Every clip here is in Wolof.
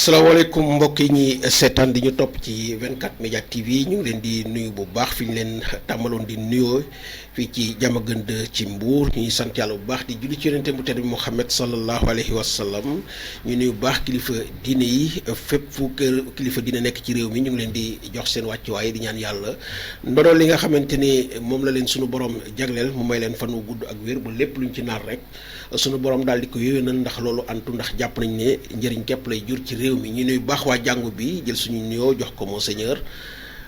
salaamaaleykum mbokk yi ñuy seetaan di ñu topp ci 24 Média TV ñu ngi leen di nuyu bu baax fi ñu leen tàmmaloon di nuyoo fii ci Diamaguène 2 ci Mbour ñuy sant yàlla bu baax di julli ci yonente bu tedd bi Muhammad sallallahu alayhi wa sallam ñu nuyu bu baax kilifa diine yi fépp fu kër kilifa diine nekk ci réew mi ñu ngi leen di jox seen wàccuwaay di ñaan yàlla ndono li nga xamante ni moom la leen sunu borom jagleel mu may leen fan wu gudd ak wér ba lépp luñ ci naar rek sunu borom daal di ko yéwénal ndax loolu antu ndax jàpp nañ ne njëriñ képp lay jur ci réew mi ñu nuyu baax waa jàngu bi jël suñu nuyoo jox ko monseigneur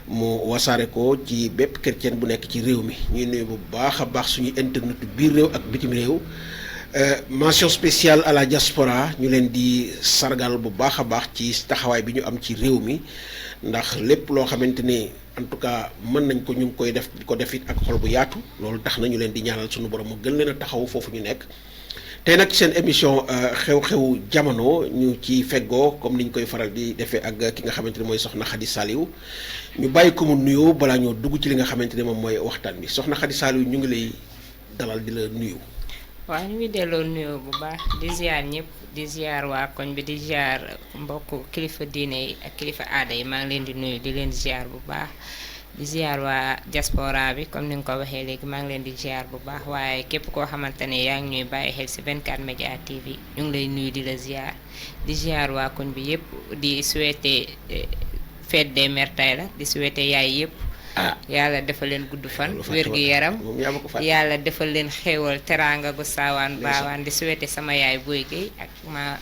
mu wasaare ko ci bépp chrétien bu nekk ci réew mi ñuy nuyu bu baax a baax suñu internet biir réew ak bitim réew mention spéciale à la diaspora ñu leen di sargal bu baax a baax ci taxawaay bi ñu am ci réew mi ndax lépp loo xamante ni en tout cas mën nañ ko ñu ngi koy def di ko def it ak xol bu yaatu loolu tax na ñu leen di ñaanal suñu borom mu gën leen a taxawu foofu ñu nekk. tey nag seen émission xew-xewu jamono ñu ci feggoo comme ni ñu koy faral di defee ak ki nga xamante ne mooy soxna Khady Saliou ñu bàyyi ko mu nuyoo balaa ñoo dugg ci li nga xamante ne moom mooy waxtaan bi soxna Khady Saliou ñu ngi lay dalal di la nuyu. waaw ñu ngi delloo nuyoo bu baax di ziar ñëpp di ziar waa koñ bi di ziar mbokk kilifa diine yi ak kilifa aada yi maa ngi leen di nuyu di leen ziar bu baax. di ziar waa diaspora bi comme ni nga ko waxee léegi maa ngi leen di ziar bu baax waaye képp koo xamante ne yaa ngi ñuy bàyyi xel ci 24 Média TV ñu ngi lay nuyu di la ziar di ziar waa koñ bi yëpp di souhaiter fête des mères tey la di souhaiter yaay yëpp. yàlla defal leen gudd fan. wér gi yaram yàlla defal leen xéewal teraanga bu saawaan baawaan di souhaiter sama yaay Boy Gueye ak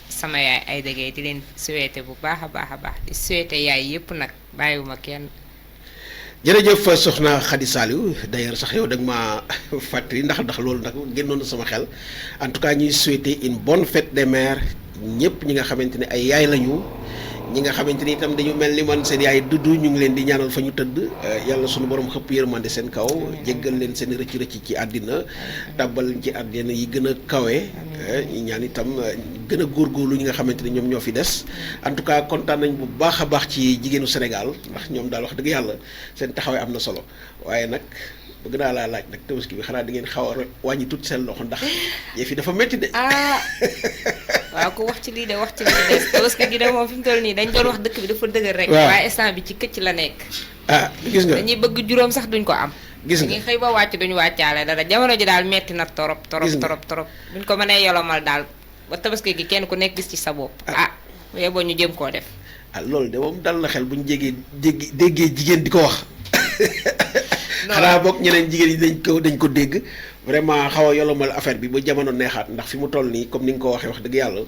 sama yaay Aïda Gueye di leen souhaiter bu baax a baax a baax di souhaiter yaay yëpp nag bàyyiwuma kenn. jërëjëf soxna Khady Saliou d'ailleurs sax yow da nga maa fàttali ndax loolu nag génnoon na sama xel en tout cas ñuy souhaiter une bonne fête des mères ñëpp ñi nga xamante ne ay yaay lañu ñi nga xamante ni itam dañu mel ni man seen yaay dudd ñu ngi leen di ñaanal fa ñu tëdd yàlla sunu borom xëpp yërmande seen kaw jéggal leen seen rëcc ci àddina tàbbal ci àddina yi gën a kawe ñu ñaan itam gën a góorgóorlu ñi nga xamante ni ñoom ñoo fi des en tout cas kontaan nañ bu baax a baax ci jigéenu Sénégal ndax ñoom daal wax dëgg yàlla seen taxawaay am na solo waaye nag bëgg naa laa laaj nag tabaski bi xanaa di ngeen xaw a wàññi tuuti seen loxo ndax yëf yi dafa métti de. waaw ku wax ci lii de wax ci lii de tabaski gi de moom fi mu toll nii dañ doon wax dëkk bi dafa dëgër rek. waaye instant bi ci këcc la nekk. gis nga dañuy bëgg juróom sax duñ ko am. gis nga dañuy xëy ba wàcc duñu wàccaale dara jamono ji daal metti na torop buñ ko mënee yolomal daal ba tabaski gi kenn ku nekk gis ci sa bopp. boo ñu jëm koo def. loolu de moom dal na xel bu ñu déggee jigéen di ko wax. xanaa boog ñeneen jigéen yi dañ ko dégg vraiment xaw a yolomal affaire bi ba jamono neexaat ndax fi mu toll nii comme ni nga ko waxee wax dëgg yàlla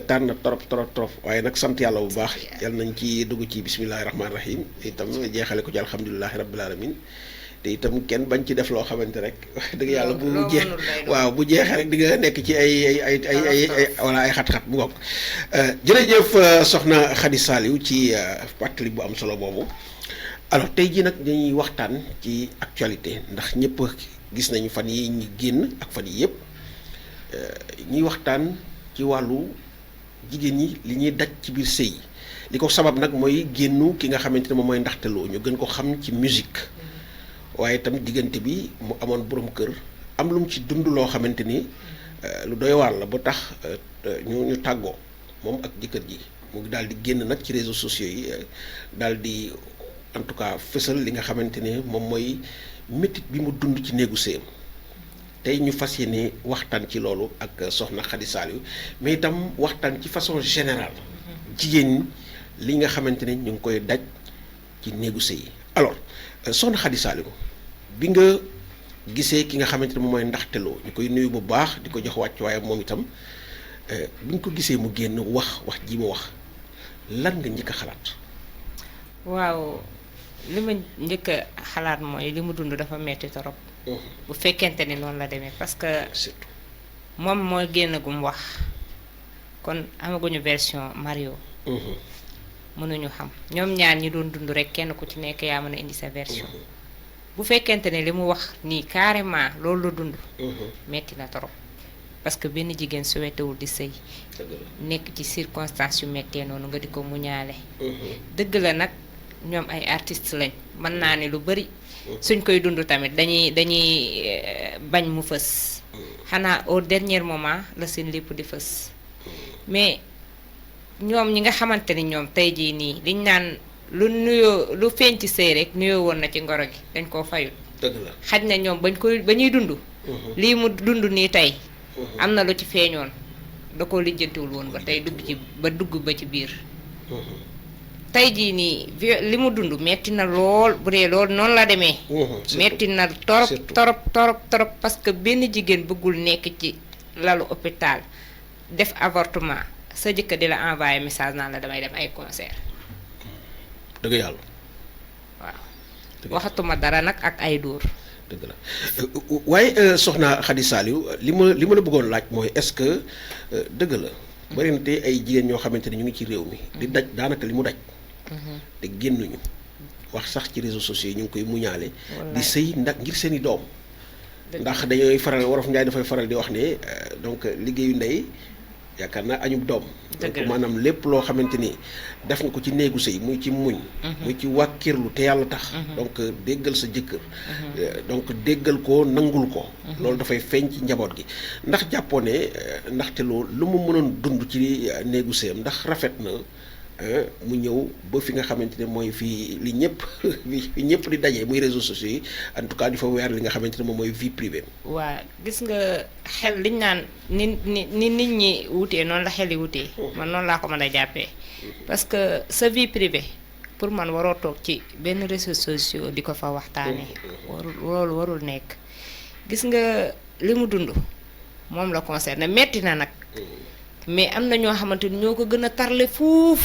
tànn na trop waaye nag sant yàlla bu baax yàlla nañ ci dugg ci bismillahi rahmaani rahim itam jeexale ko ci alhamdulilahi rabbil alamin te itam kenn bañ ci def loo xamante rek wax dëgg yàlla bu jeexee rek di nga nekk ci ay wala ay xat-xat bu ngoog jërëjëf soxna Khady Saliou ci pàttali bu am solo boobu. alors tey jii nag dañuy waxtaan ci actualité ndax ñëpp gis nañu fan yi ñi génn ak fan yi yëpp ñuy waxtaan ci wàllu jigéen ñi li ñuy daj ci biir sëy li ko sabab nag mooy génnu ki nga xamante ne moom mooy Ndaxte Lo ñu gën ko xam ci musique waaye itam diggante bi mu amoon borom kër am lu mu ci dund loo xamante ni lu doy waar la ba tax ñu tàggoo moom ak jëkkër ji mu daal di génn nag ci réseaux sociaux yi daal di en tout cas fësal li nga xamante ne moom mooy métit bi mu dund ci néegu sëyam tey ñu fas yéene waxtaan ci loolu ak soxna Khady Saliou mais itam waxtaan ci façon générale jigéen li nga xamante ne ñu ngi koy daj ci néegu sëy alors soxna Khady Saliou bi nga gisee ki nga xamante ne moom mooy Ndaxte Lo ñu koy nuyu bu baax di ko jox wàcc waaye moom itam bi nga ko gisee mu génn wax ji mu wax lan nga njëkk a xalaat. waaw li ma njëkk a xalaat mooy li mu dund dafa metti torop bu fekkente ni noonu la demee parce que moom moo génn gum wax kon amaguñu version Mario mënuñu xam ñoom ñaar ñi doon dund rek kenn ku ci nekk yaa mën a indi sa version bu fekkente ne li mu wax nii carrément loolu la dund metti na torop parce que benn jigéen su wetewul di sëy nekk ci circonstance yu mettee noonu nga di ko muñaale dëgg la nag ñoom ay artistes lañ mën naa ne lu bari suñ koy dund tamit dañuy bañ mu fës xanaa au dernier moment la seen lépp di fës mais ñoom ñi nga xamante ni ñoom tey jii nii liñ naan lu nuyoo lu feeñ ci sëy rek nuyoo woon na ci ngoro gi dañ koo fayut. dëgg la xaj na ñoom ba ñuy dund. lii mu dund nii tey. am na lu ci feeñoon da koo lijjantiwul woon ba tey dugg ba ci biir. tey jii nii li mu dund metti na lool bu dee lool noonu la demee. metti na torop parce que benn jigéen bëggul nekk ci lalu hôpital def avortement sa jëkkër di la envoyé message naan la damay dem ay concert. dëgg yàlla. waaw waxatuma dara nag ak ay dóor. dëgg la waaye soxna Khady Saliou li ma la bëggoon laaj mooy est-ce que dëgg la. bari na te ay jigéen ñoo xamante ne ñu ngi ci réew mi. di daj daanaka li mu daj. te génnuñu wax sax ci réseaux sociaux yi ñu ngi koy muñaale. di sëy ndax ngir seeni doom. ndax dañooy faral wolof Njaay dafay faral di wax ne donc liggéeyu ndey yaakaar naa añub doom. donc maanaam lépp loo xamante ni def nga ko ci néegu sëy muy ci muñ. muy ci wàkkirlu te yàlla tax. donc déggal sa jëkkër. donc déggal ko nangul ko. loolu dafay feeñ ci njaboot gi ndax jàppoo ne ndaxte loolu lu mu mënoon dund ci néegu sëyam ndax rafet na. mu ñëw ba fi nga xamante ne mooy fii li ñëpp di daje muy réseaux sociaux yi en tout cas di fa weer li nga xamante ne moom mooy vie privée. waa gis nga xel liñ naan ni nit ñi wutee noonu la xel yi wutee. man noonu laa ko mën a jàppee. parce que sa vie privée pour man waroo toog ci benn réseaux sociaux di ko fa waxtaanee. warul nekk. gis nga li mu dund moom la concerné metti na nag. mais am na ñoo xamante ni ñoo ko gën a tarle fuuf.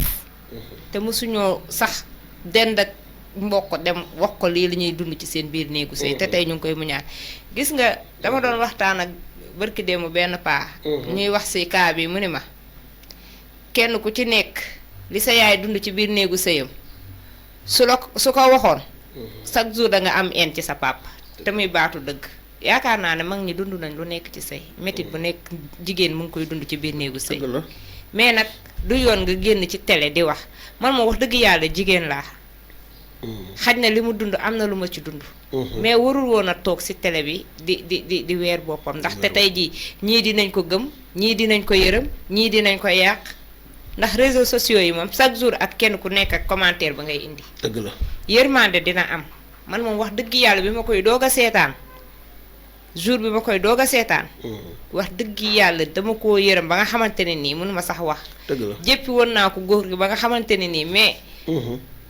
te mosuñoo sax dend ak mbokk dem wax ko lii li ñuy dund ci seen biir néegu sëy te tey ñu ngi koy muñaat gis nga dama doon waxtaan ak barki démb benn paa. ñuy wax ci kaa bi mu ni ma kenn ku ci nekk li sa yaay dund ci biir néegu sëyam su ko waxoon chaque jour da nga am en ci sa papa te muy baatu dëgg. yaakaar naa ne mag ñi dund nañ lu nekk ci sëy métit bu nekk jigéen mu ngi koy dund ci biir néegu sëy mais nag du yoon nga génn ci télé di wax man moo wax dëgg yàlla jigéen laa xaj na li mu dund am na lu ma ci dund mais warul woon a toog ci télé bi di weer boppam ndaxte tey jii ñii dinañ ko gëm ñii dinañ ko yërëm ñii dinañ ko yàq ndax réseaux sociaux yi moom chaque jour ak kenn ku nekk ak commentaire ba ngay indi dëgg la yërmande dina am man moom wax dëgg yàlla bi ma koy doog a seetaan jour bi ma koy doog a seetaan. wax dëgg yàlla dama koo yërëm ba nga xamante ne nii mënuma sax wax. dëgg la jéppi woon naa ko góor gi ba nga xamante ne nii mais.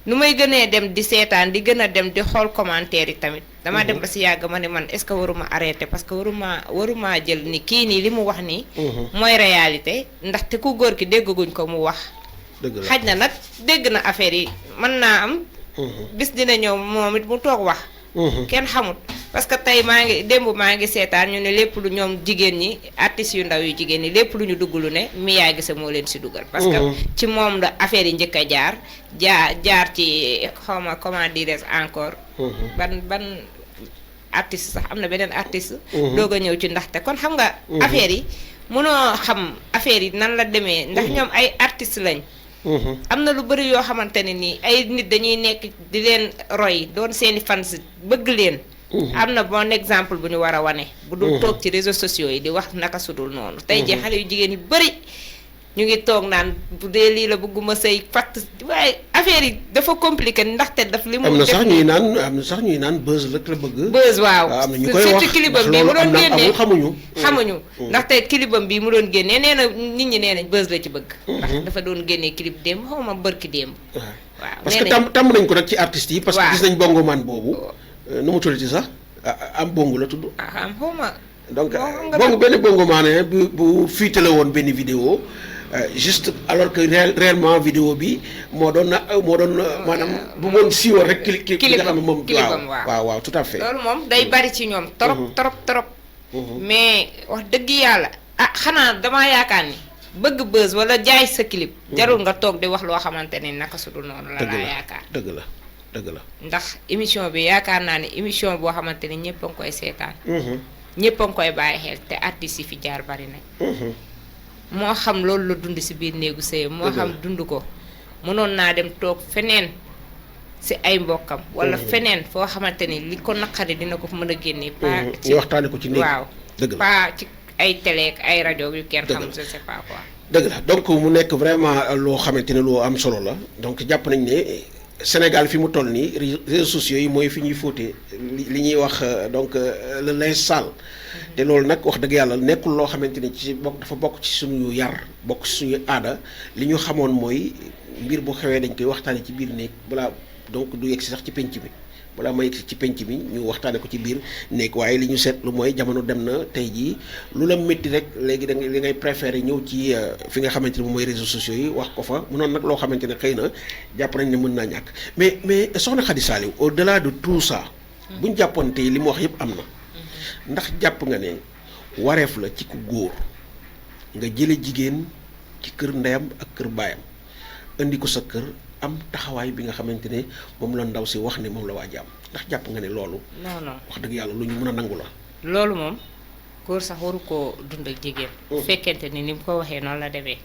nu may gënee dem di seetaan di gën a dem di xool commentaire yi tamit. dama dem ba si yàgg ma ne man est-ce que waruma arrêté parce que waruma jël ni kii nii li mu wax nii. mooy réalité ndaxte ku góor ki déggaguñ ko mu wax. dëgg la xaj na nag dégg na affaire yi mën naa am. bis dina ñëw moom it mu toog wax. kenn xamut. parce que tey démb maa ngi seetaan ñu ne lépp lu ñoom jigéen ñi artistes yu ndaw yu jigéen ñi lépp lu ñu dugg lu ne Mia Guissé moo leen si dugal. parce que ci moom la affaire yi njëkk a jaar ci xawma comment dire encore. ban artiste sax am na beneen artiste. doog a ñëw ci ndaxte kon xam nga. affaire yi mënoo xam affaire yi nan la demee. ndax ñoom ay artistes lañ. am na lu bëri yoo xamante ne nii ay nit dañuy nekk di leen roy doon seeni fans bëgg leen. am na bon exemple bu ñu war a wane. bu dul toog ci réseaux sociaux yi di wax naka sudul noonu. tey jii xale yu jigéen yu bëri ñu ngi toog naan bu dee lii la bëgguma sëy fatt waaye affaire yi dafa compliqué ndaxte daf li mu. am na sax ñuy naan buzz rek la bëgg. buzz waaw am na ñu koy wax surtout kilibam bii mu doon génnee xamuñu. ndaxte kilibam bii mu doon génnee nee na nit ñi nee nañ buzz la ci bëgg. ndax dafa doon génnee kilib démb xaw ma bërki démb. waaw parce que tàmm nañ ko nag ci artistes yi. parce que gis nañ bongo man boobu. nu mu tuddati sax am bongo la tudd. am xaw ma. donc benn bongo maane bu fiitale woon benn vidéo juste alors que réellement vidéo bi moo doon maanaam bu moon siiwal rek ki nga xam ne moom waaw tout à fait loolu moom day bari ci ñoom trop mais wax dëgg yàlla xanaa damaa yaakaar ni bëgg buzz wala jaay sa clip jarul nga toog di wax loo xamante ni naka sudul noonu la laa yaakaar dëgg la ndax émission bi yaakaar naa ne émission boo xamante ni ñëpp a ngi koy seetaan ñëpp a ngi koy bàyyi xel te artistes yi fi jaar bari nañ moo xam loolu la dund ci biir néegu sëyam moo xam dund ko mënoon naa dem toog feneen ci ay mbokkam wala feneen foo xamante ni li ko naqari dina ko mën a génne pas ci waxtaane ko ci néeg waaw dëgg la pas ci ay télé ak ay rajo yu kenn xam je sais pas quoi dëgg la donc mu nekk vraiment loo xamante ne loo am solo la donc jàpp nañ ne Sénégal fi mu toll nii réseaux sociaux yi mooy fi ñuy fóotee li ñuy wax donc le linge sale te loolu nag wax dëgg yàlla nekkul loo xamante ne ci bokk dafa bokk ci suñu yar bokk ci suñu aada li ñu xamoon mooy mbir bu xewee dañ koy waxtaane ci biir néeg balaa donc du yegg si sax ci penc mi balaa ma yegg si ci penc mi ñu waxtaane ko ci biir néeg waaye li ñu seetlu mooy jamono dem na tey jii lu la métti rek léegi da li ngay préféré ñëw ci fi nga xamante ne moom mooy réseaux sociaux yi wax ko fa mu noonu nag loo xamante ne xëy na jàpp nañ ne mën naa ñàkk mais soxna Khady Saliou au delà de tout ça buñ jàppoon tey li mu wax yëpp am na ndax jàpp nga ne wareef la ci ku góor nga jële jigéen ci kër ndeyam ak kër baayam indi ko sa kër am taxawaay bi nga xamante ne moom la ndaw si wax ne moom la waa jàmm ndax jàpp nga ne loolu. non wax dëgg yàlla lu ñu mën a nangu la. loolu moom góor sax waru koo dund ak jigéen. bu fekkente ni mu ko waxee noonu la demee.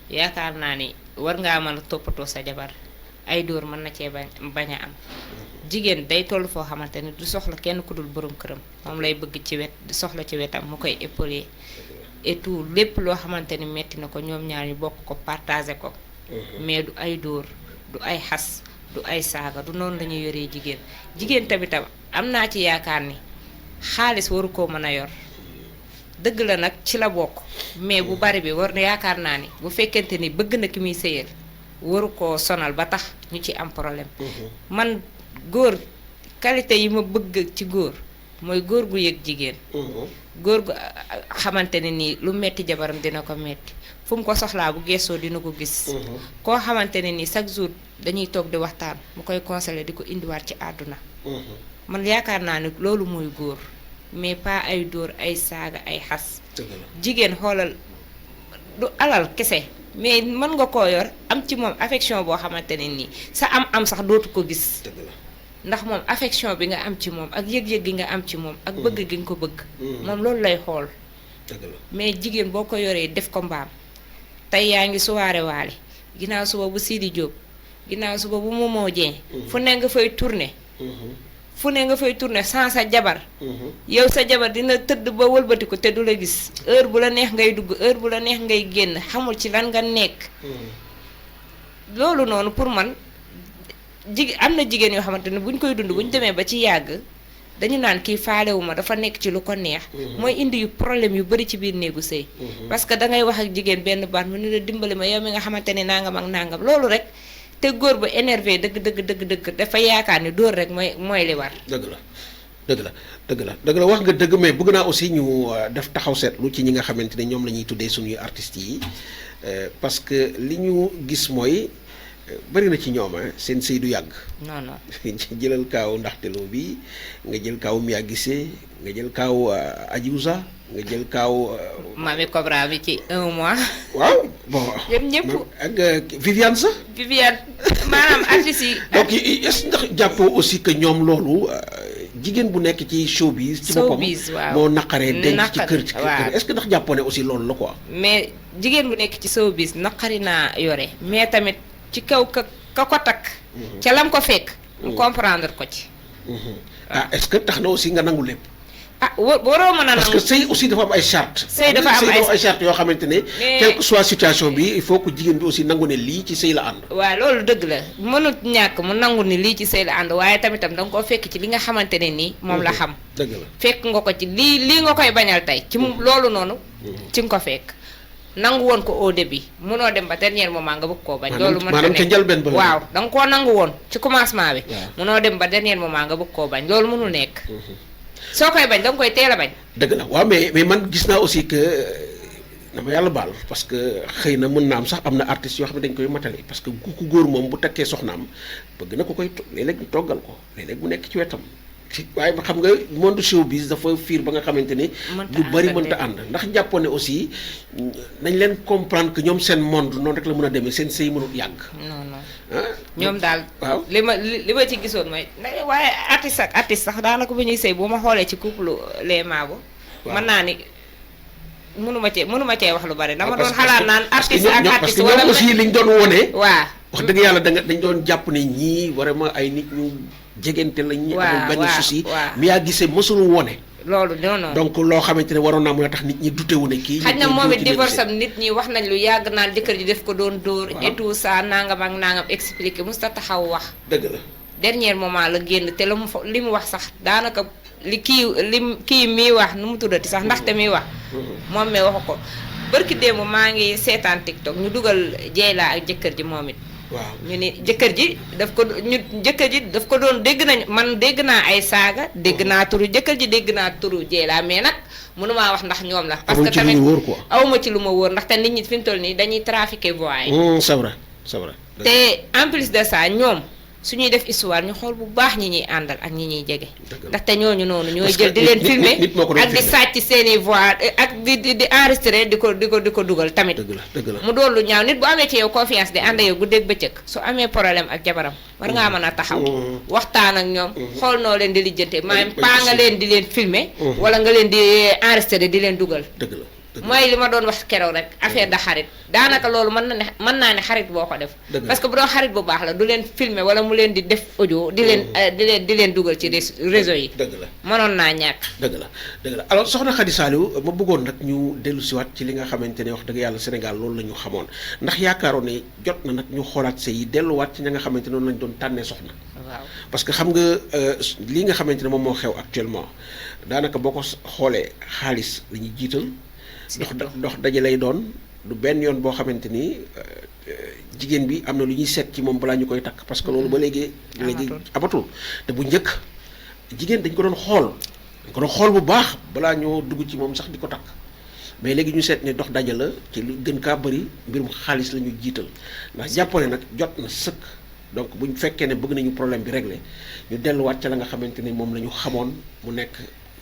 yaakaar naa ni war ngaa mën a toppatoo sa jabar ay dóor mën na cee bañ a am. jigéen day toll foo xamante ni du soxla kenn ku dul borom këram moom lay bëgg ci wet di soxla ci wetam mu koy épauler et tout lépp loo xamante ni metti na ko ñoom ñaar ñu bokk ko partager ko. mais du ay dóor du ay xas du ay saaga du noonu la ñuy yoree jigéen jigéen tamitam am naa ci yaakaar ni xaalis waru koo mën a yor dëgg la nag ci la bokk mais bu bari bi war na yaakaar naa ni bu fekkente ni bëgg na ki muy sëyal waru koo sonal ba tax ñu ci am problème. man góor qualité yi ma bëgg ci góor mooy góor gu yëg jigéen. góor gu xamante ne nii lu metti jabaram dina ko metti fu mu ko soxlaa bu geesoo dina ko gis. koo xamante ne nii chaque jour dañuy toog di waxtaan mu koy conseiller di ko indiwaat ci àdduna. man yaakaar naa ne loolu mooy góor mais pas ay dóor ay saaga ay xas. jigéen xoolal du alal kese mais mën nga koo yor am ci moom affection boo xamante ne nii sa am sax dootu ko gis. ndax moom affection bi nga am ci moom ak yëg-yëg gi nga am ci moom ak bëgg gi nga ko bëgg. moom loolu lay xool. mais jigéen boo ko yoree def ko mbaam. tey yaa ngi suwaare waale ginnaaw suba bu Sidi Diop ginnaaw suba bu Momo Dieng fu ne nga fay tourné fu ne nga fay tourné sans sa jabar yow sa jabar dina tëdd ba wëlbati ko te du la gis heure bu la neex ngay dugg heure bu la neex ngay génn xamul ci lan nga nekk loolu noonu pour man am na jigéen yoo xamante ne bu ñu koy dund bu ñu demee ba ci yàgg dañu naan kii faalewuma dafa nekk ci lu ko neex mooy indi yu problème yu bari ci biir néegu sëy parce que dangay wax ak jigéen benn baat mu ne la dimbali ma yow mi nga xamante ne nangam ak nangam loolu rek te góor ba énervé dëgg dafa yaakaar ni dóor rek mooy li war. dëgg la wax nga dëgg mais bëgg naa aussi ñu def taxaw seetlu ci ñi nga xamante ne ñoom la ñuy tuddee suñuy artistes yi parce que li ñu gis mooy bari na ci ñoom seen sëy du yàgg. non jëlal kaaw ndaxteloo bi nga jël kaaw Mia Guissé nga jël kaaw Adiouza nga jël kaaw. Mami Cobra bi ci 1 mois. waaw bon. yéen ñëpp ak Viviane sax. Viviane maanaam artistes yi. donc est-ce ndax jàppoo aussi que ñoom loolu jigéen bu nekk ci showbiz. ci boppam moo naqaree denc ci kër. est-ce que ndax jàppoo ne aussi loolu la quoi. mais jigéen bu nekk ci showbiz naqari naa yore mais tamit. ci kaw ka ko takk ca lam ko fekk mu comprendre ko ci est-ce que tax na aussi nga nangu lépp waroo mën a nangu parce que sëy aussi dafa am ay charte sëy dafa am ay charte yoo xamante ne quelle que soit situation bi il faut que jigéen bi aussi nangu ne lii ci sëy la ànd waaw loolu dëgg la mënut ñàkk mu nangu ni lii ci sëy la ànd waaye tamitam da nga koo fekk ci li nga xamante ne nii moom la xam dëgg la fekk nga ko ci lii nga koy bañal tey ci loolu noonu ci nga ko fekk nangu woon ko au début mënoo dem ba dernier moment nga bëgg koo bañ. loolu mën na nekk waaw da nga koo nangu woon ci commencement bi. mënoo dem ba dernier moment nga bëgg koo bañ loolu mënul nekk. soo koy bañ da nga koy teel a bañ. dëgg la waaw mais man gis naa aussi que dama yàlla baal parce que xëy na mën naa am sax am na artistes yoo xam ne dañ koy matale parce que ku góor moom bu takkee soxnaam bëgg na ko koy léeg-léeg ñu toggal ko léeg-léeg mu nekk ci wetam. waaye xam nga monde showbiz dafa fiir ba nga xamante ne lu bari mënta ànd ndax jàppoon ne aussi nañ leen comprendre que ñoom seen monde noonu rek la mën a demee seen sëy mënul yàgg. non ñoom daal. waaw li ma ci gisoon mooy waaye artiste ak artiste sax daanaka bu ñuy sëy bu ma xoolee ci couple les Maabo. mën naa ni mënuma cee wax lu bari. dama doon xalaat naan artiste ak artiste wala parce que ñoom aussi liñ doon wone. waaw wax dëgg yàlla dañ doon jàpp ne ñii vraiment ay nit ñu. jegente lañ ñu amul benn souci Mia Guissé mësul wone loolu non donc loo xamante ne waroon naa mën a tax nit ñi dutewu ne kii. xaj na moom it divorce am nit ñi wax nañ lu yàgg naan jëkkër ji def ko doon dóor. et tout ça nangam ak nangam expliqué mosut a taxaw wax. dëgg la. dernier moment la génn te li mu wax sax daanaka kii miy wax nu mu tuddati sax ndaxte miy wax. moom mi waxu ko barki démb maa ngi seetaan TikTok ñu dugal Dieyla ak jëkkër ji moom it. waaw ñu ni jëkkër ji daf ko doon dégg naa ay saaga dégg naa turu jëkkër ji dégg naa turu Dieyla mais nag mënumaa wax ndax ñoom la. parce que tamit awma ci lu ma wóor ndaxte nit ñi fi mu toll nii dañuy trafiquer voix yi. c'est vrai c'est vrai. te en plus de ça ñoom suñuy def histoire ñu xool bu baax ñi ñuy àndal ak ñi ñuy jege. ndaxte ñooñu noonu ñooy jël di leen filmer ak di sàcc seeni voix ak di enregistrer di ko dugal tamit. dëgg la mu doon lu ñaaw nit bu amee ci yow confiance di ànd yow guddeeg bëccëg su amee problème ak jabaram war ngaa mën a taxaw waxtaan ak ñoom xool noo leen di lijjante maanaam paa nga leen di leen filmer wala nga leen di enregistrer di leen dugal. dëgg la. mooy li ma doon wax keroog rek affaire de xarit daanaka loolu mën naa ne xarit boo ko def. parce que bu doon xarit bu baax la du leen filmer wala mu leen di def audio di leen dugal ci réseau yi. dëgg la mënoon naa ñàkk. dëgg la alors soxna Khady Saliou ma bëggoon nag ñu dellu siwaat ci li nga xamante ne wax dëgg yàlla Sénégal loolu la ñu xamoon ndax yaakaaroon ne jot na nag ñu xoolaat sëy yi delluwaat ci ña nga xamante ne noonu lañ doon tànnee soxna. waaw parce que xam nga li nga xamante ne moom moo xew actuellement daanaka boo ko xoolee xaalis la ñuy jiital. dox daje lay doon du benn yoon boo xamante ni jigéen bi am na lu ñuy seet ci moom balaa ñu koy takk parce que loolu ba léegi amatul te bu njëkk jigéen dañ ko doon xool bu baax balaa ñoo dugg ci moom sax di ko takk mais léegi ñu seet ne dox daje la ci lu gën kaa bëri mbirum xaalis la ñu jiital ndax jàppale nag jot na sëkk donc buñ fekkee ne bëgg nañu problème bi régler ñu delluwaat ca la nga xamante ni moom la ñu xamoon mu nekk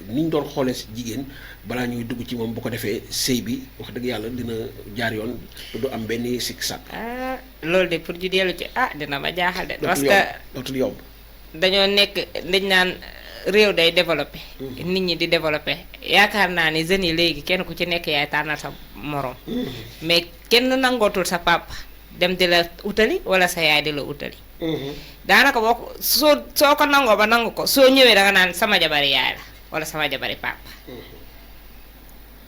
ni ñu doon xoolee si jigéen balaa ñuy dugg ci moom bu ko defee sëy bi wax dëgg yàlla dina jaar yoon te du am benn sikk sàkk. loolu de pour ñu dellu ci dina ma jaaxal de. parce que dootul yomb. dañoo nekk dañ naan réew day développé. nit ñi di développé yaakaar naa ni jeunes yi léegi kenn ku ci nekk yaay tànnal sa morom. mais kenn nangootul sa papa dem di la utali wala sa yaay di la utali. daanaka boo ko soo ko nangoo ba nangu ko soo ñëwee danga naan sama jabari yaay la. wala sama jabari papa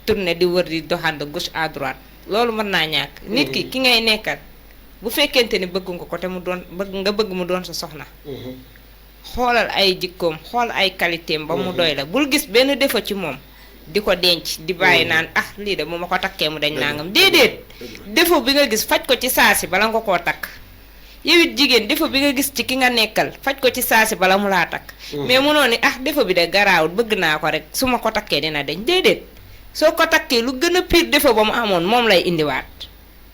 tourné di wër di doxaan de gauche à droite loolu mën naa ñàkk nit ki ngay nekkal bu fekkente ni bëgg nga ko te mu doon bëgg mu doon sa soxna xoolal ay jikkoom xool ay qualitéem ba mu doy la bul gis benn défaut ci moom di ko denc di bàyyi naan lii de bu ma ko takkee mu dañ nangam déedéet défaut bi nga gis faj ko ci saasi bala nga koo takk yow it jigéen défaut bi nga gis ci ki nga nekkal faj ko ci saasi bala mu laa takk mais mënoo ni défaut bi de garaawul bëgg naa ko rek su ma ko takkee dina dañ déedéet soo ko takkee lu gën a pire défaut ba mu amoon moom lay indiwaat.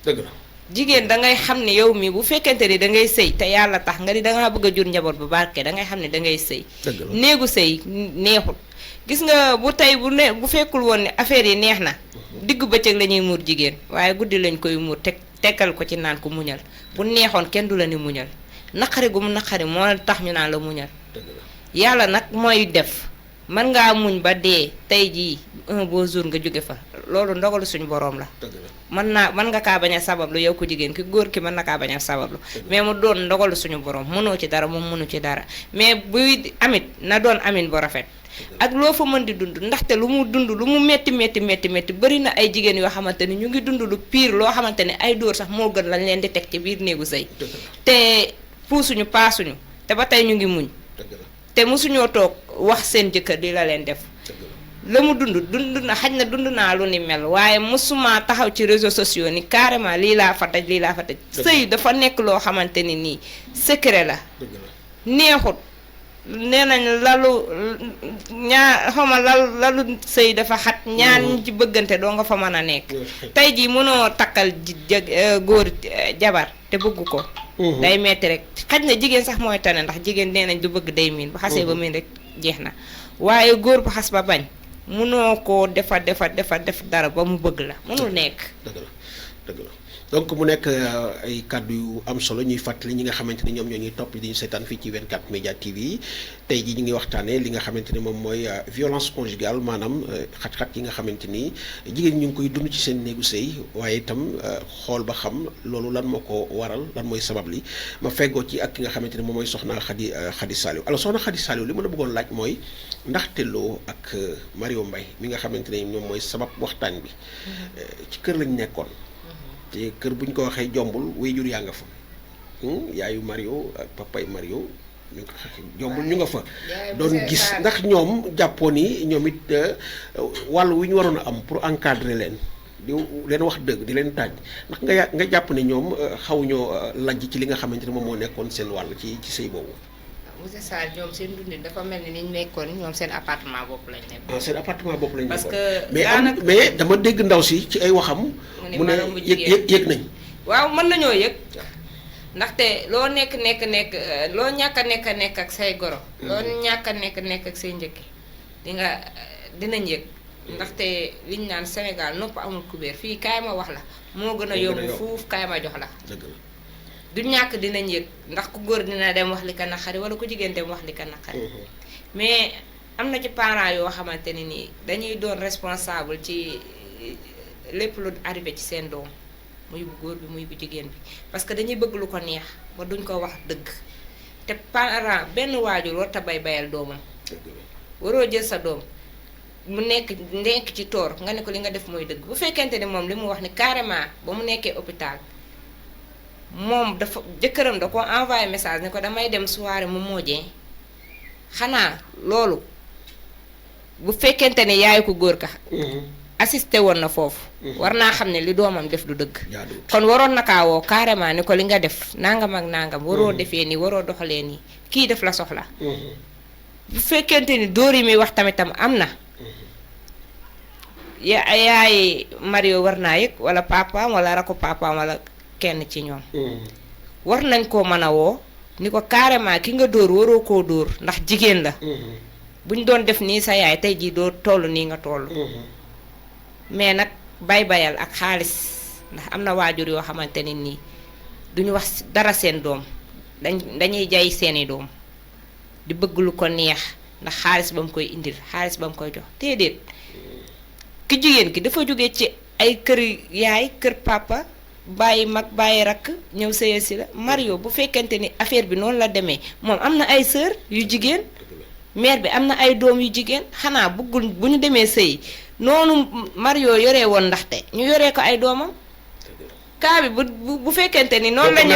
dëgg la jigéen da ngay xam ne yow mii bu fekkente ni da ngay sëy te yàlla tax nga ni dangaa bëgg a jur njaboot bu barke da ngay xam ne da ngay sëy néegu sëy neexul gis nga bu tey bu fekkul woon ne affaire yi neex na diggu bëccëg la ñuy muur jigéen waaye guddi lañ koy muur tekkal ko ci naan ko muñal bu neexoon kenn du la ni muñal naqari gu mu naqari moo tax ñu naan la muñal yàlla nag mooy def mën ngaa muñ ba dee tey jii un beau jour nga jóge fa loolu ndogalu suñu boroom la mën nga kaa bañ a sabablu yow ko jigéen ki góor ki mën na kaa bañ a sabablu mais mu doon ndogalu suñu boroom mënoo ci dara moom mënu ci dara mais buy amit na doon amin bu rafet ak loo fa mën di dund ndaxte lu mu dund lu mu metti bëri na ay jigéen yoo xamante ni ñu ngi dund lu pire loo xamante ne ay dóor sax moo gën lañ leen di teg ci biir néegu sëy te puusuñu paasuñu te ba tey ñu ngi muñ te mosuñoo toog wax seen jëkkër di la leen def la mu dund na xaj na dund naa lu ni mel waaye mosuma taxaw ci réseaux sociaux ni carrément lii laa fa taj sëy dafa nekk loo xamante ni nii secret la neexut nee nañ lalu sëy dafa xat ñaar ñi ci bëggante doo nga fa mën a nekk tey jii mënoo takkal góor jabar te bëgg ko day metti rek xaj na jigéen sax mooy tane ndax jigéen nee nañ du bëgg day miin bu xasee ba miin rek jeex na waaye góor bu xas ba bañ mënoo koo defa def dara ba mu bëgg la mënul nekk dëgg la donc mu nekk ay kàddu yu am solo ñuy fàttali ñi nga xamante ni ñoom ñoo ñuy topp di ñu seetaan fii ci 24 Média TV tey jii ñu ngi waxtaanee li nga xamante ni moom mooy violence conjugale maanaam xat-xat yi nga xamante ni jigéen ñu ngi koy dund ci seen néegu sëy waaye itam xool ba xam loolu lan moo ko waral lan mooy sabab li ma feggoo ci ak ki nga xamante ni moom mooy soxna Khady Saliou alors soxna Khady Saliou li ma la bëggoon laaj mooy ndaxte loo ak Mario Mbaye mi nga xamante ne ñoom mooy sabab waxtaan bi ci kër lañ nekkoon. te kër bu ñu ko waxee jombul waajur yaa nga fa yaayu Mario ak papay Mario jombul ñu nga fa doon gis ndax ñoom jàppoon ni ñoom it wàll wi ñu waroon a am pour encadrer leen di leen wax dëgg di leen taaj ndax nga jàpp ne ñoom xawuñoo lajj ci li nga xamante ne moom moo nekkoon seen wàll ci sëy boobu. monsieur Sarr ñoom seen dundin dafa mel ni ñu nekkoon ñoom seen appartement bopp lañ nekkoon. seen appartement bopp lañ nekkoon parce que mais dama dégg ndaw si ci ay waxam. mu ne yëg nañ. waaw mën nañoo yëg. ndaxte loo nekk loo ñàkk a nekk ak say goro. loo ñàkk a nekk ak say njëkki dinañ yëg. ndaxte liñ naan Sénégal nopp amul kubéer fii kaay ma wax la. moo gën a yomb fuuf kaay ma jox la. dëgg la. du ñàkk dinañ yëg ndax ku góor dina dem wax li ka naqari wala ku jigéen dem wax li ka naqari mais am na ci parents yoo xamante ne nii dañuy doon responsable ci lépp lu arrivé ci seen doom muy bu góor bi muy bu jigéen bi parce que dañuy bëgg lu ko neex ba duñ ko wax dëgg te parent benn waajur warut a bayal doomam waroo jël sa doom mu nekk ci toor nga ne ko li nga def mooy dëgg bu fekkente ni moom li mu wax ni carrément ba mu nekkee hôpital moom dafa jëkkëram da ko envoyé message ni ko damay dem soirée mu moojee xanaa loolu bu fekkente ne yaay ko góor ka assisté woon na foofu war naa xam ne li doomam def du dëgg kon waroon na kaa woo carrément ni ko li nga def nangam ak nangam waroo defee nii waroo doxalee nii kii def la soxla bu fekkente ni dóor yi muy wax tamitam am na yaay Mario war naa yëg wala papaam wala rakku papaam wala kenn ci ñoom war nañ koo mën a woo ni ko carrément ki nga dóor waroo koo dóor ndax jigéen la buñ doon def nii sa yaay tey jii doo toll nii nga toll mais nag bayal ak xaalis ndax am na waajur yoo xamante ne nii duñu wax dara seen doom dañuy jay seeni doom di bëgg lu ko neex ndax xaalis ba mu koy indil xaalis ba mu koy jox déedéet ki jigéen ki dafa jóge ci ay kër yaay kër papa bàyyi mag bàyyi rakk ñëw sëyal si la Mario bu fekkente ni affaire bi noonu la demee moom am na ay sœur yu jigéen mère bi am na ay doom yu jigéen xanaa bëggul bu ñu demee sëy noonu Mario yoree woon ndaxte ñu yoree ko ay doomam kaa bi bu fekkente ni noonu lañu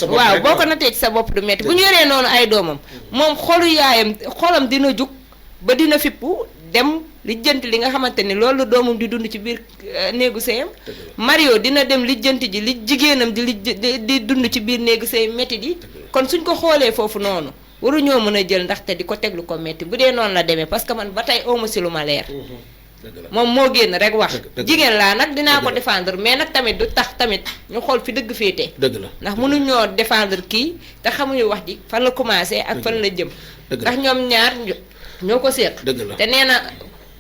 waaw boo ko nattee ci sa bopp du metti bu ñu yoree noonu ay doomam moom xolu yaayam xolam dina jug ba dina fippu dem lijjanti li nga xamante ni loolu doomam di dund ci biir néegu sëyam Mario dina dem lijjanti ji li jigéenam di dund ci biir néegu sëy métti di kon suñ ko xoolee foofu noonu waruñoo mën a jël ndaxte di ko teglu ko métti bu dee noonu la demee parce que man ba tey awma si lu ma leer moom moo génn rek wax jigéen laa nag dinaa ko défendre mais nag tamit du tax tamit ñu xool fi dëgg féete dëgg la ndax mënuñoo défendre kii te xamuñu wax ji fan la commencé ak fan la jëm ndax ñoom ñaar ñoo ko séq te nee na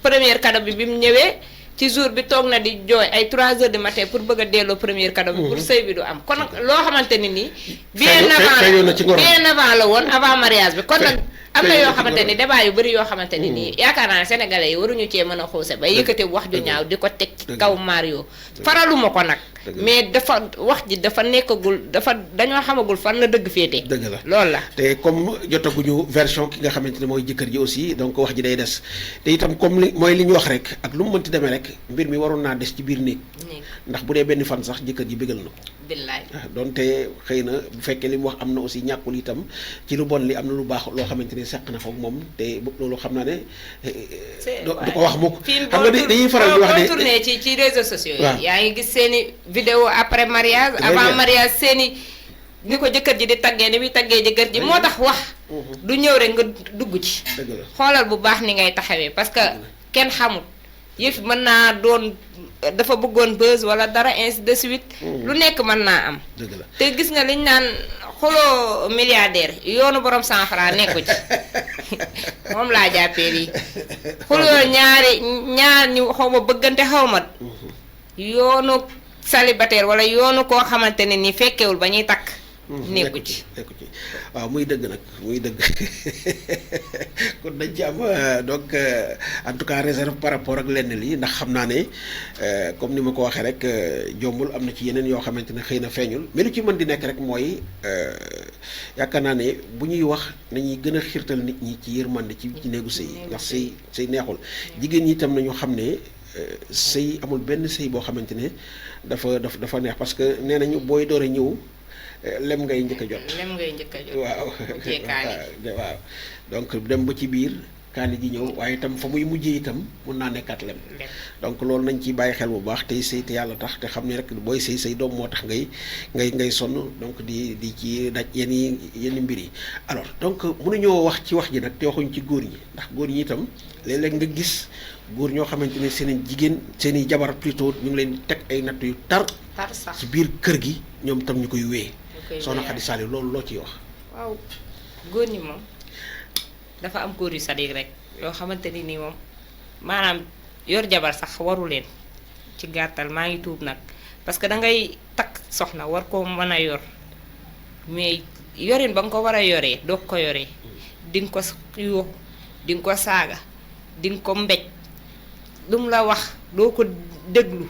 première cadeau bi mu ñëwee ci jour bi toog na di jooy ay 3 heures du matin pour bëgg a delloo première cadeau bi pour sëy bi du am kon nag loo xamante ni nii bien avant la woon avant mariage bi kon nag am na yoo xamante ni débat yu bëri yoo xamante ni nii yaakaar naa sénégalais yi waruñu cee mën a xuuse ba yëkkate wax ju ñaaw di ko teg ci kaw Mario faraluma ko nag mais dafa wax ji dafa nekkagul dañoo xamagul fan la dëgg féete dëgg la loolu la te comme jotaguñu version ki nga xamante ne mooy jëkkër ji aussi donc wax ji day des te itam comme mooy li ñu wax rek ak lu mu mënti demee rek mbir mi waroon naa des ci biir néeg ndax bu dee benn fan sax jëkkër ji bégal na ko billaay donte xëy na bu fekkee li mu wax am na aussi ñàkkul itam ci lu bon li am na lu baax loo xamante ne seq na foog moom te loolu xam naa ne du ko wax mukk xam nga dañuy faral di wax ne tourné ci réseaux sociaux yi yaa ngi gis seeni vidéo après mariage avant mariage seeni ni ko jëkkër ji di taggee ni muy taggee jëkkër ji moo tax wax du ñëw rek nga dugg ci xoolal bu baax ni ngay taxawee parce que kenn xamul yëf mën naa doon dafa bëggoon buzz wala dara ainsi de suite lu nekk mën naa am te gis nga liñ naan xuloo milliardaire yoonu borom 100 francs nekku ci moom laa jàppee lii xuloo ñaar ñu xaw ma bëggante xaw ma yoonu célibataire wala yoonu koo xamante ne ni fekkewul ba ñuy takk. nekku ci waaw muy dëgg nag muy dëgg kon dañ ci am donc en tout cas réserve par rapport ak lenn li ndax xam naa ne comme ni ma ko waxee rek jombul am na ci yeneen yoo xamante ne xëy na feeñul mais lu ci mën di nekk rek mooy yaakaar naa ne bu ñuy wax nañuy gën a xiirtal nit ñi ci yërmande ci néegu sëy ndax sëy neexul jigéen ñi itam nañu xam ne sëy amul benn sëy boo xamante ne dafa neex parce que nee nañu booy door a ñëw lem ngay njëkk a jot. waaw waaw donc dem ba ci biir kaani ji ñëw waaye itam fa muy mujjee itam mun naa nekkaat lem. donc loolu nañ ciy bàyyi xel bu baax tey sëy te yàlla tax te xam ne rek booy sëy say doom moo tax ngay sonn donc di ci daj yenn mbir yi. alors donc mënuñoo wax ci wax ji nag te waxuñ ci góor ñi ndax góor ñi itam léeg-léeg nga gis góor ñoo xamante ne seen i jigéen seen i jabar plutôt ñu ngi leen di teg ay natt yu tar. sax ci biir kër gi ñoom tam ñu koy wéy. soxna Khady Saliou loolu loo ciy wax. waaw góor ñi moom dafa am góor yu sadik rek yoo xamante ni moom maanaam yor jabar sax waru leen ci gàttal maa ngi tuub nag parce que dangay takk soxna war koo mën a yor mais yorin ba nga ko war a yoree doo ko yoree di nga ko yuux di nga ko saaga di nga ko mbéj lu mu la wax doo ko déglu.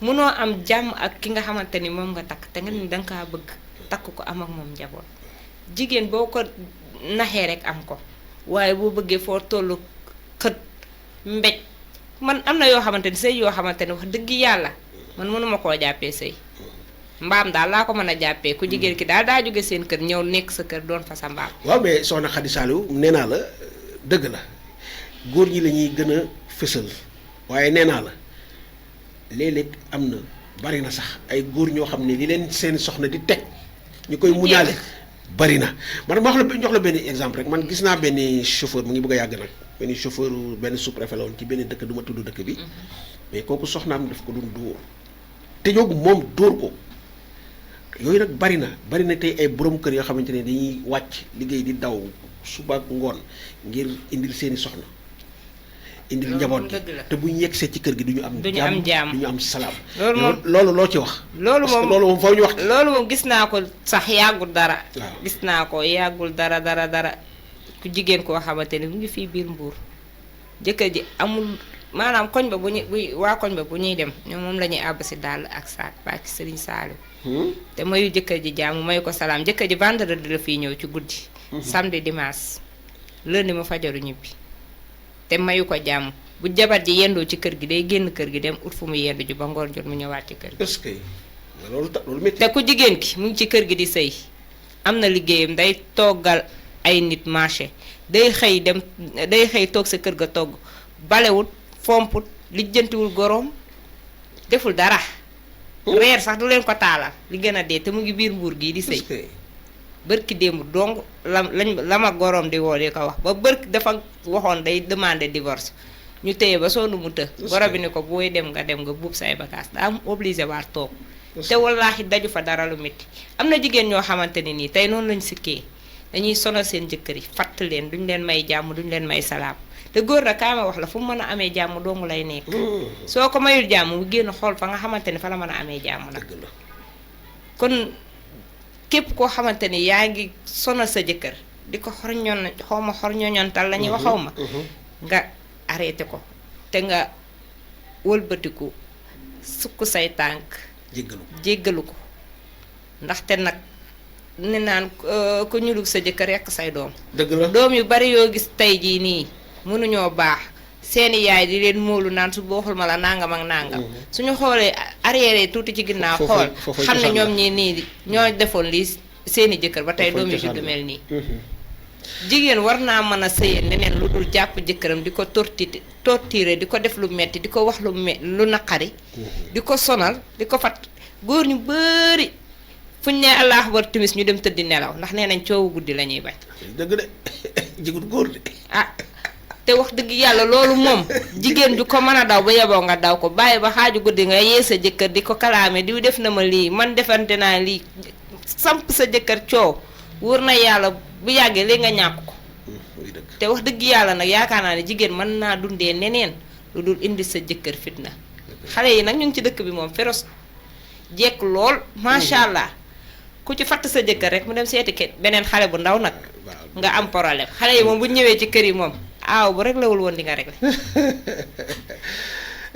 mënoo am jàmm ak ki nga xamante ni moom nga takk te nga ni danga kaa bëgg takk ko am ak moom njaboot jigéen boo ko naxee rek am ko waaye boo bëggee foo tollu xët mbéj man am na yoo xamante ni sëy yoo xamante ni wax dëgg yàlla man mënuma koo jàppee sëy mbaam daal laa ko mën a jàppee ku jigéen ki daal daa jóge seen kër ñëw nekk sa kër doon fa sa mbaam. waaw mais soxna Khady Saliou nee naa la dëgg la góor ñi la ñuy gën a fësal waaye nee naa la léeg-léeg am na bari na sax ay góor ñoo xam ne li leen seen soxna di teg ñu koy muñaale bari na man ma jox la benn exemple rek man gis naa benn chauffeur mu ngi bëgg a yàgg nag benn chauffeur benn sous-préfet la woon ci benn dëkk du ma tudd dëkk bi mais kooku soxnaam daf ko doon dóor te jóg moom dóor ko yooyu nag bari na tey ay borom kër yoo xamante ne dañuy wàcc liggéey di daw suba ak ngoon ngir indil seeni soxna indil njaboot gi te bu ñu yegsee ci kër gi du ñu am jàmm du ñu am salaam. loolu loo ci wax. loolu moom loolu moom foo ñu wax. loolu moom gis naa ko sax yàggul dara. gis naa ko yàggul dara ku jigéen koo xamante ne mu ngi fii biir Mbuur jëkkër ji amul maanaam koñ ba bu ñuy dem ñoom moom la ñuy àbb si dàll ak saak bàkki Sëriñ Saaliw te mayu jëkkër ji jàmm mayu ko salaam jëkkër ji vendredi la fii ñëw ci guddi. samedi dimanche lundi mu fajaru ñibbi. te mayu ko jàmm bu jabar ji yendoo ci kër gi day génn kër gi dem ut fu mu yendu ji ba ngoon jot mu ñëwaat ci kër gi. est-ce que loolu métti. te ku jigéen ki mu ngi ci kër gi di sëy am na liggéeyam day toggal ay nit marché day xëy toog sa kër ga togg balewut fomput lijjantiwul goroom deful dara. reer sax du leen ko taalal li gën a dee te mu ngi biir Mbuur gii di sëy. bërki démb dong la ma goroom di woo di ko wax ba bërki dafa waxoon day demander divorce ñu téye ba sonn mu të goro bi ni ko booy dem nga buub say bagages daa am obligé waat toog te wallaahi daju fa dara lu métti am na jigéen ñoo xamante ne nii tey noonu lañ sikkee dañuy sonal seen jëkkër yi fatt leen duñ leen may jàmm duñ leen may salaam te góor na kaa ma wax la fu mu mën a amee jàmm dong lay nekk soo ko mayul jàmm mu génn xool fa nga xamante ni fa la mën a amee jàmm nag kon képp koo xamante ni yaa ngi sonal sa jëkkër di ko xorñoñontal la ñuy wax xaw ma nga arrêté ko te nga wëlbatiku sukk say tànk jéggalu ko ndaxte nag ne naan ku ñulug sa jëkkër rekk say doom dëgg la doom yu bari yoo gis tey jii nii mënuñoo baax seeni yaay di leen móolu naan su booxul ma la nangam ak nangam suñu xoolee arrière tuuti ci ginnaaw xool xam ne ñoom ñi nii ñoo defoon lii seeni jëkkër ba tey doom yu juddu mel nii jigéen war naa mën a sëye neneen lu dul jàpp jëkkëram di ko torturer di ko def lu metti di ko wax lu naqari di ko sonal di ko fat góor ñu bari fuñ ne allah war timis ñu dem tëddi nelaw ndax nee nañ coowu guddi la ñuy bañ dëgg de jigut góor de te wax dëgg yàlla loolu moom jigéen ju ko mën a daw ba yeboo nga daw ko bàyyi ba xaaju guddi nga yee sa jëkkër di ko kalaame di def na ma lii man defante naa lii samp sa jëkkër coow wóor na yàlla bu yàggee léegi nga ñàkk ko te wax dëgg yàlla nag yaakaar naa ne jigéen mën naa dundee neneen lu dul indi sa jëkkër fitna xale yi nag ñu ngi ci dëkk bi moom féroce jekk lool macha allah ku ci fatt sa jëkkër rek mu dem seeti beneen xale bu ndaw nag nga am problème xale yi moom bu ñëwee ci kër yi moom aaw bu rek lawul woon di nga rek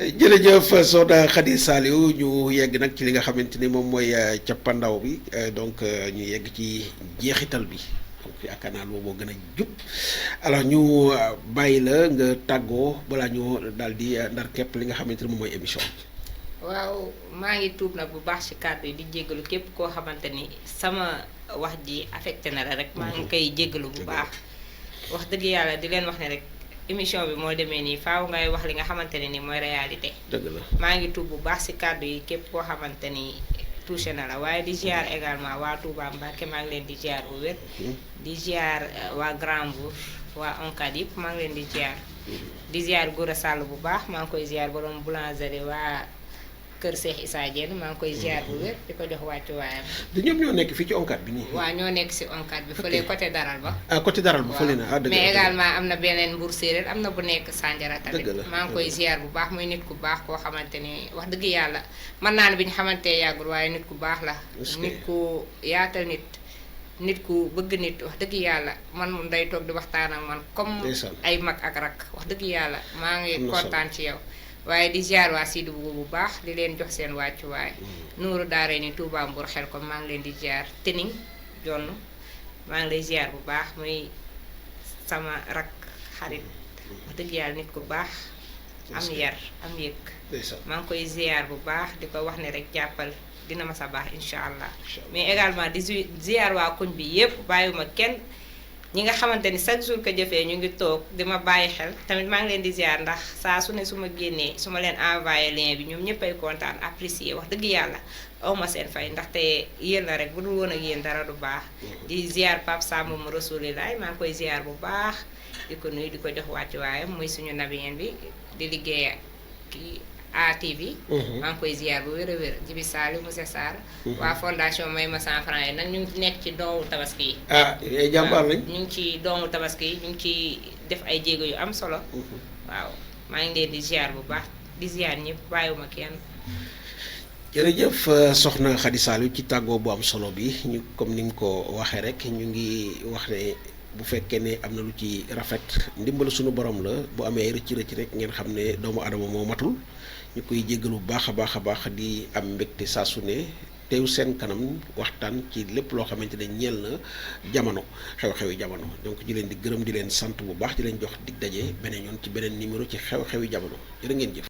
jërëjëf Soxna Khady Saliou ñu yegg nag ci li nga xamante ni moom mooy cappandaw bi donc ñu yegg ci jeexital bi donc yaakaar naa loolu moo gën a jub alors ñu bàyyi la nga tàggoo balaa ñu daal di ndar képp li nga xamante ni moom mooy émission bi. waaw maa ngi tuub nag bu baax ci kàddu yi di jéggalu képp koo xamante ni sama wax ji affecté na la rek maa ngi koy jéggalu bu baax wax dëgg yàlla di leen wax ne rek émission bi moo demee nii faaw ngay wax li nga xamante ne ni mooy réalité. dëgg la maa ngi tuub bu baax ci kàddu yi képp koo xamante ni touché na la waaye di ziar également waa Touba Mbacké maa ngi leen di ziar bu wér. di ziar waa Grand Bourg waa ONCAD yëpp maa ngi leen di ziar. di ziar Gora Sall bu baax maa ngi koy ziar borom boulangerie waa Kër Cheikh Issa Diène maa ngi koy ziar bu wér di ko jox wàccu waayam. du ñoom ñoo nekk fii ci ONCAD bi nii. waaw ñoo nekk ci ONCAD bi fële côté Daral ba. ah côté Daral ba fële na ah dëgg mais également am na beneen Mbour séeréer am na bu nekk Sandiara tamit. dëgg la maa ngi koy ziar bu baax muy nit ku baax koo xamante ni wax dëgg yàlla mën naa ne bi ñu xamante yàggul waaye nit ku baax la. nit ku yaatal nit ku bëgg nit wax dëgg yàlla man moom day toog di waxtaan ak man comme ay mag ak rak wax dëgg yàlla maa ngi kontaan ci yow. waaye di ziar waa Sidi Bougou bu baax di leen jox seen wàccuwaay. Nuuru Daare ni Touba Mbour xel ko maa ngi leen di ziar Tening Jonn maa ngi lay ziar bu baax muy sama rak xarit wax dëgg yàlla nit ku baax am yar am yëg maa ngi koy ziar bu baax di ko wax ne rek jàppal dina ma sa baax incha allah mais également di ziar waa koñ bi yépp bàyyiwuma kenn ñi nga xamante ni chaque jour que jëfee ñu ngi toog di ma bàyyi xel tamit maa ngi leen di ziar ndax saa su ne su ma génnee su ma leen envoyé lien bi ñoom ñëpp ay kontaan apprécier wax dëgg yàlla awma seen fay ndaxte yéen la rek bu dul woon ak yéen dara du baax di ziar Pape Samb mu rasulilaay maa ngi koy ziar bu baax di ko nuyu di ko jox wàccuwaayam muy suñu nabiyeen bi di liggéey kii ATV. maa ngi koy ziar bu wér a wér Jibi Saliou monsieur Sarr. waa fondation may ma 100 francs yi nag ñu ngi nekk ci doomu tabaski yi. jàmbaar lañ. ñu ngi ci doomu tabaski yi ñu ngi ci def ay jéego yu am solo. waaw maa ngi leen di ziar bu baax di ziar ñëpp bàyyiwuma kenn. jërëjëf soxna Khady Saliou ci tàggoo bu am solo bi ñu comme ni nga ko waxee rek ñu ngi wax ne bu fekkee ne am na lu ci rafet ndimbalu suñu borom la bu amee rëcc rek ngeen xam ne doomu adama moo matul ñu koy jéggalu bu baax a baax di am mbégte saa su ne teew seen kanam waxtaan ci lépp loo xamante ne ñeel na jamono xew-xewi jamono donc di leen di gërëm di leen sant bu baax di leen jox dig daje beneen yoon ci beneen numéro ci xew-xewi jamono jërë ngeen jëf.